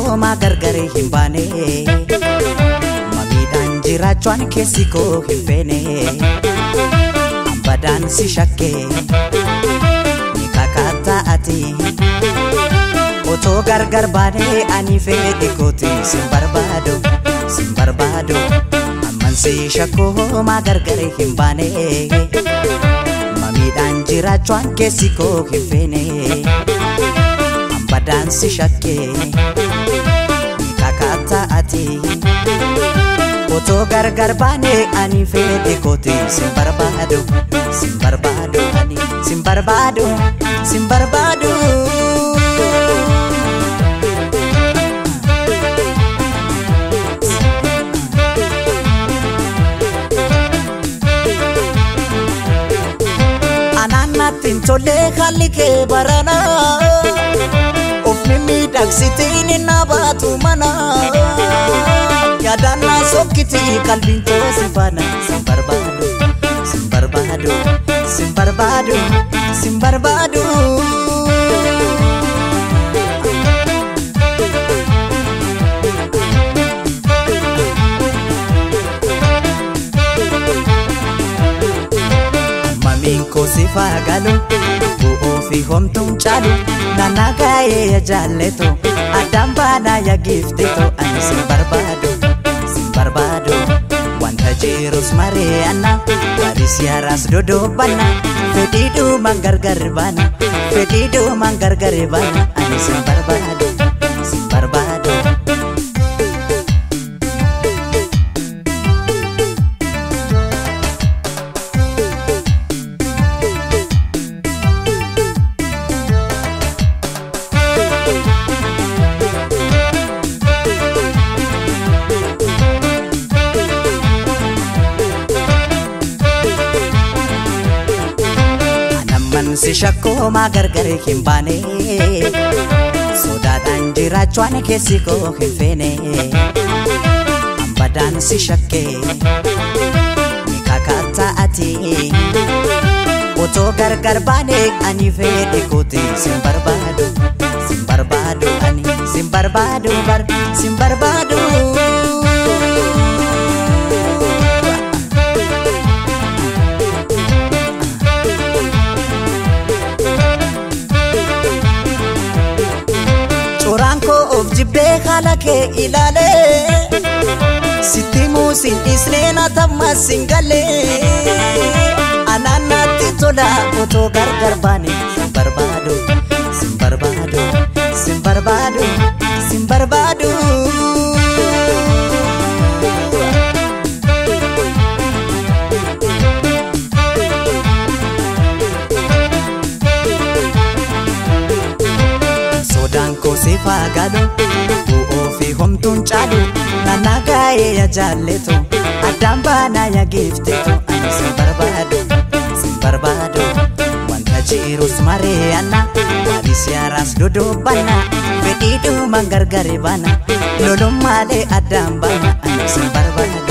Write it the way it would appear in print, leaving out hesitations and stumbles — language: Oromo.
shakkoo maa gargar hin baane mamiidhaan jiraachuun keessi koo hin feene ambadaan si shakkee ni kakaataa ati otoo gargar baane ani fedhi kooti sin barbaadu sin barbaadu amman si shakkoo maa gargar hin baane mamiidhaan jiraachuun keessi koo hin feene ambadaan si shakkee ni kakaataa ati otoo gargar baane ani fedhi kooti sin barbaadu sin barbaadu ani sin barbaadu sin barbaadu. Anaannaatti tolee haalli kee barana of mimmiidhagsitiin na baatu mana yaadannaa sokkiti qalbiin toosi faana sin barbaadu sin barbaadu sin barbaadu sin barbaadu. Mamiin koo si faagalu bu'uu fi homtuun caalu naannaa gaa'ee ya jaalletu addaan baanaa ya giiftetu ani sin barbaadu sin barbaadu wanta jirus mari'anna baris yaaraas dodoobanna fedhii dhumaan gargar baana fedhii dhumaan gargar baana ani sin barbaadu sin barbaadu. Si shakkoo maa gargar hin baane sodaadhaan jiraachuun keessi koo hin feene ambadaan si shakkee ni kakaataa ati otoo gargar baane ani fedhi kooti sin barbaadu sin barbaadu ani sin barbaadu bar sin barbaadu. Suuraan koo of jibbee haala kee ilaalee sitti muusin dhiisnee na tammas hin galee anaannaatti tola otoo gargar baane sin barbaadu sin barbaadu sin barbaadu sin barbaadu. Soodaan koo si faagalu bu'uu fi homtuun caalu naannaa gaa'ee ya jaalletu addaan baanaa ya giiftetu ani sin barbaadu sin barbaadu wanta jirus mari'anna baris yaaraas dodoobanna fedhii dhumaan gargar baana lolummaalee addaan baana ani sin barbaadu.